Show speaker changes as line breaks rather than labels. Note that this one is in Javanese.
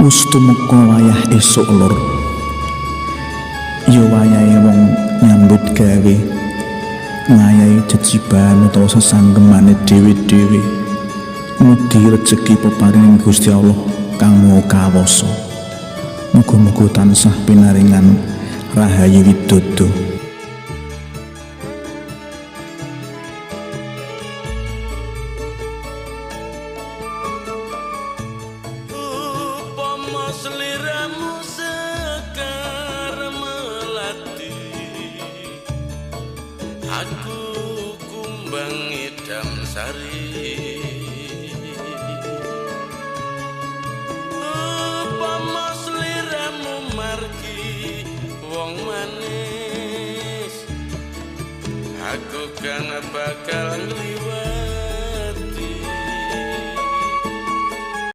Wis tumeka wayah esuk lur. Ya wayahe wong nyambut gawe, ngayahi jejibahan utawa sesanggemane dhewe-dhewe. Ngudi rejeki peparing Gusti Allah kang Maha Kawasa. Muga-muga tansah pinaringan rahayu widodo.
Upama sliramu sekar melati, aku kumbang idam sari. Upama sliramu margi wong manis, aku kang bakal